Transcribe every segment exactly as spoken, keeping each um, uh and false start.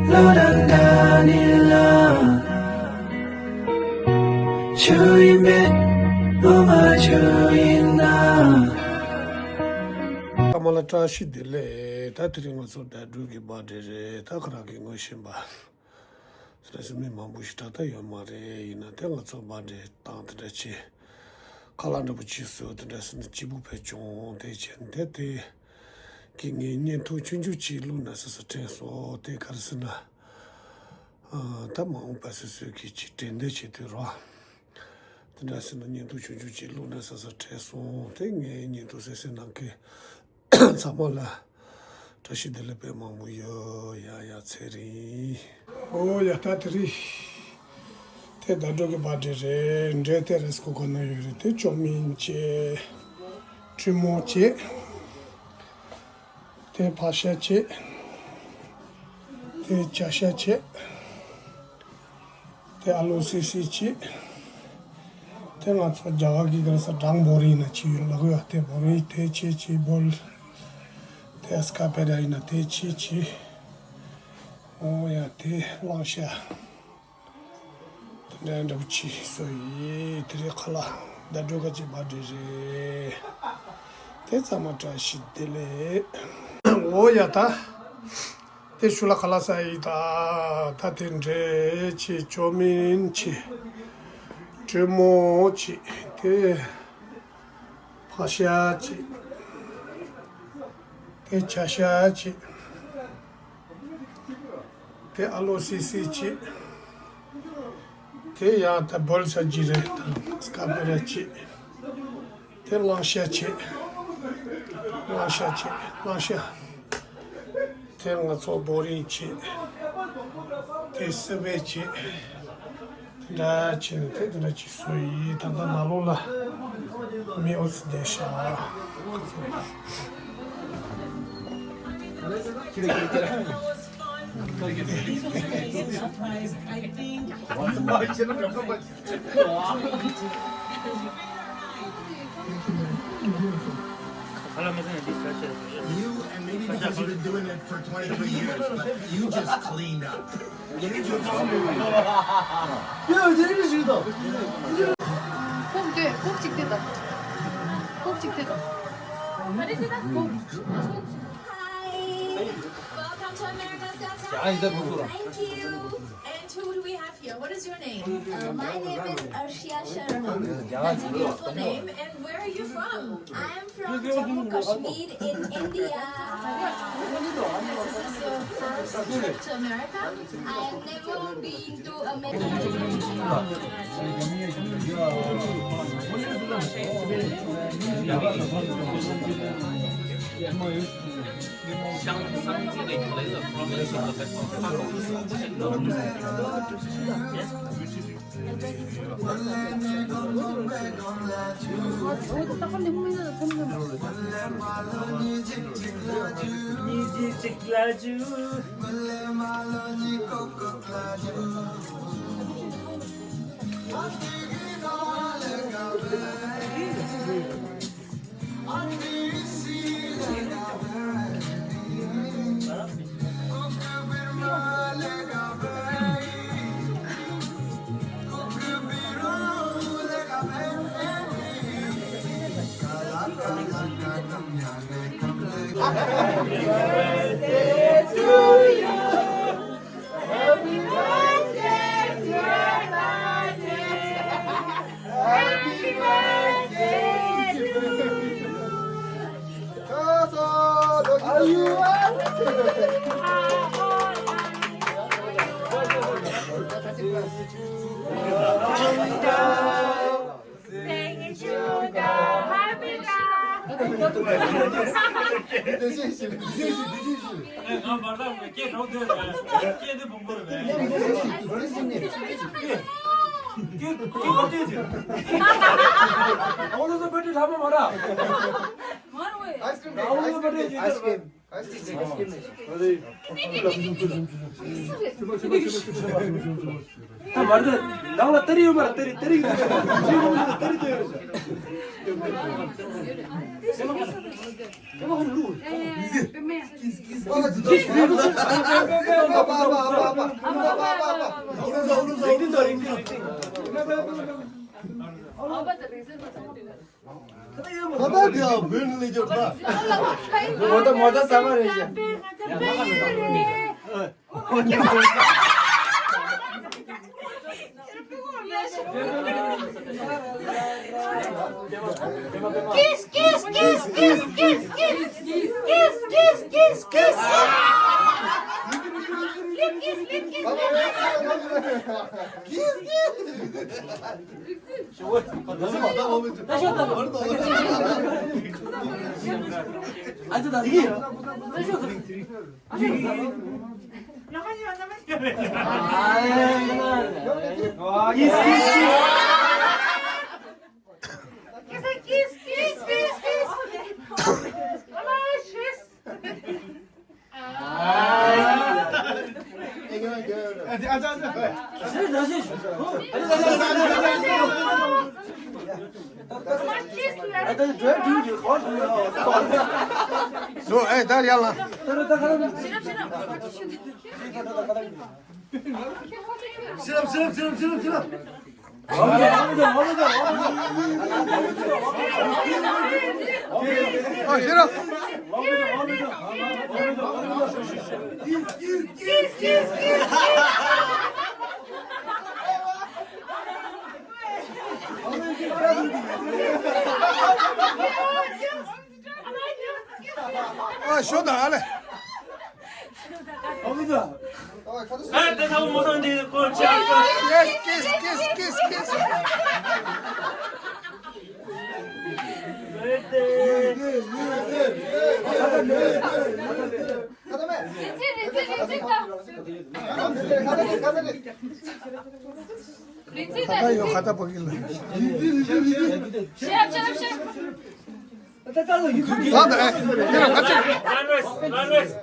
བློ་རང་འདྲ་ནི་ལ། ཆུ་ཡིན་མེད་བློ་མ་ཆུ་ཡིན་ན། ཐ་མ་ལ་བཀྲ་ཤིས་བདེ་ལེགས། ད་དེ་རིང་ང་ཚོ་ཟླ་སྒྲོལ་གྱི་བར་ཌེ་རེད། ད་ཁོ་རང་གིས་ངོ་ཤེས་པ་དེ་འདྲ་སེ་མི་མང་པོ་ཞིག་ད་ལྟ་ཡོད་མ་རེད། ཡིན་ན་དེ་ང་ཚོ་བར་ཌེ་དང་དེ་འདྲ་བྱས། ཁ་ལག་འདྲ་པོ་ཅིག་བཟོས། དེ་འདྲ་སེ་ནས་སྐྱིད་པོ་བྱས་བྱུང་། དེ་བྱས་ནས་དེ་དེ་གི་ངས་བརྙན་ཐུང་ཆུང་ཆུང་ཅིག་བླུགས་ན་ཟེར་ས་དྲན་སོང་། དེ་ག་རེ་ཟེར་ན། ཨ། ད་མ་འོངས་པ་སོ་སོས་གི་ཅིག་དྲན་བསྡད་བྱེད་དུས་རོགས། དེ་འདྲ་སེ་ནས་བརྙན་ཐུང་ཆུང་ཆུང་ཅིག་བླུགས་ན་ཟེར་ས་དྲན་སོང་། དེ་ངས་བརྙན་ཐུང་གསན་གསན་གནང་མཁན་ཚང་མ་ལ་བཀྲ་ཤིས་བདེ་ལེགས་དཔེ་མང་པོ་ཡོད། ཡ་ཡ་ཚེ་རིང་། ཨོ་ཡ། ད་དེ་རིང་དེ་ཟླ་སྒྲོལ་གྱི་བར་ཌེ་རེད། འབྲས་དེ་རེས་ཀོ་ཀོ་ནཊ་ཡོད་རེད། དེ་ཅོ་མིན་བྱས། ཀྲི་མོ་བྱས། དེ་ཕག་ཤ་བྱས། དེ་ཇ་ཤ་བྱས། དེ་ཨ་ལུ་སི་སི་བྱས། དེ་ང་ཚོ་རྒྱ་གར་གྱི་ག་རེ་ཟེར། སྦྲང་བོ་རི་ན་ཅིག་ཡོད་ལབ་ཡོད། དེ་བོ་རི་དེ་བྱས་བྱས་བོལ། དེ་སྐ་པེ་ར་ཡིན་ན་དེ་བྱས་བྱས། ཨོ་ཡ། དེ་གླང་ཤ། དེ་འདྲ་འདྲ་པོ་ཅིག་བཟོས་ཡོད། དེ་རིང་ཁ་ལག་ཟླ་སྒྲོལ་གྱི་བར་ཌེ་རེད། དེ་ཚང་མ་བཀྲ་ཤིས་བདེ་ལེགས། འོ་ཡ། ད་དེ་ཤུ་ལ་ཁ་ལག་ཟ་ཡི། ད་ད་དེ་འབྲས་བྱས། ཅོ་མིན་བྱས། ཀྲི་མོ་བྱས། དེ་ཕག་ཤ་བྱས། དེ་ཇ་ཤ་བྱས། དེ་ཨ་ལུ་སི་སི་བྱས། དེ་ཡང་ད་བོལ་ས་ཅིག་རེད། ད་སྐ་པེ་ར་བྱས། དེ་གླང་ཤ་བྱས། གླང་ཤ་བྱས། གླང་ཤ། དེ་ང་ཚོ་བོ་རི་བྱས། དེ་སི་པེ་བྱས། དེ་འདྲ་བྱས་ནས་དེ་དེ་འདྲ་ཅིག་བཟོས་ཡིན། ད་ལྟ་ནང་ལོགས་ལ་མི་ཨོ་ཙི་བསྡད་ཤག You and maybe because you've been doing it for twenty-three years, but you just cleaned up. ཁོག་ལྟོས། ཁོག་ཅིག་ལྟོས་དང་། ཁོག་ཅིག་ལྟོས་དང་། ཁོག Hi. Welcome to America's Got Talent. Thank you. And who do we have here? What is your name? Uh, my name is Arshia Sharma. That's a beautiful name. And where are you from? I am from Jammu Kashmir in India. This is your first trip to America? I have never been to America. Ice cream, ice cream, ice cream. ད་མར་དེ་ནང་ལ་སྟ་རེ་ཡོད་མ་རེད། སྟ་རེ། སྟ་རེ་ཡོད་མ་རེད། སྟ་རེ་ཡོད་རེད། ཨ་མ་ཨ་མ་ཨ་མ་ཨ་མ། ཨ་མ་ཨ་མ་ཨ་མ། ཨ་མ་ཨ་མ་ཨ་མ། ཁ་ད་ཡོད་མ། ཁ་ད་དེ་ཡང་བོད་ནས་ལས་རྒྱབ་ད། མོ་ཏ་མོ་ཏ་ས་མ་རེད་ཤག Kiss, kiss, kiss, kiss, kiss, kiss, kiss, kiss, kiss, kiss, kiss. Lip kiss, lip kiss, lip kiss. Kiss, kiss. ཤི་རབ་ཤི་རབ་ཤི་རབ་ཤི་རབ། ཨ་ཤི་རབ། ཨ་ཤོ་ད་ཨ་ལེ། ཨ་ད་ད་མོ་སང་འདི་ཁོ་ཅག་ཁོ། Kiss, kiss, kiss, kiss, kiss. རིན་ཆེན་རིན་ཆེན་རིན་ཆེན་ད། རིན་ཆེན་ད་ད་ཡོ་ཁ་ད་པ་གི་ལ། ཤེབ་ཤེབ་ཤེབ། ད་ད་ཨེ་ཡོ་ཁ་ད། Run race, run race.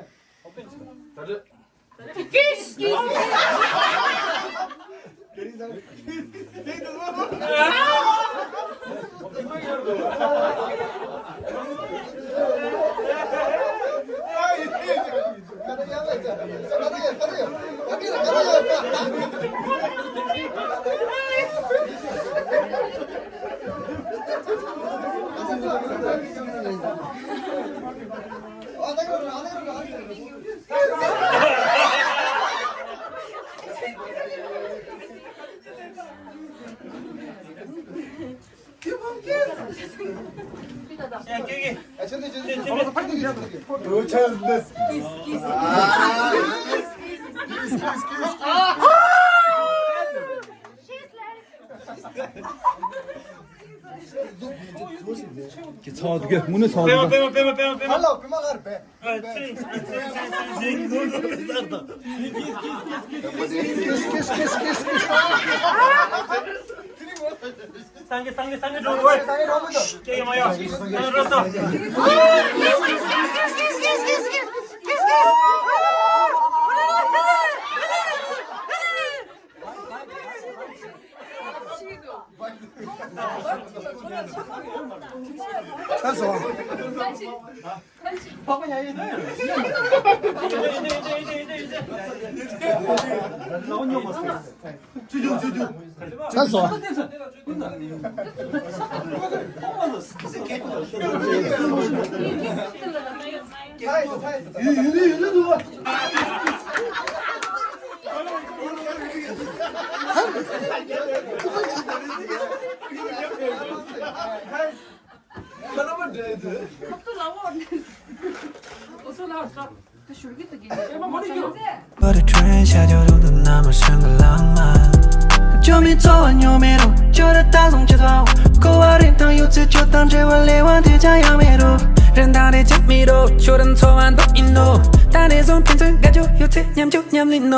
ཀྱི་ཚོགས་འདུ་གི་དངོས་གནས་ཚོགས་འདུ། པེ་མ་པེ་མ་པེ་མ་པེ་མ། ཧ་ལོ་པེ་མ་ལ་ར་པེ། སངས་རྒྱས་སངས་རྒྱས་སངས་རྒྱས་འགྲོ་དགོས། སྐྱེ་ཡི་མ་ཡོང་། སངས་རྒྱས་རོ་སོ། ཚར་སོང་། ཚར་སོང་། But a train shadow to the number single llama. Show me to a new middle, show the thousand to the go out in town, you to your time, J will lay one to Jayamiro. Ren down the check me though, show them so and don't you know. That is on Pinto, got you, you take Yam Juk Yam Lino.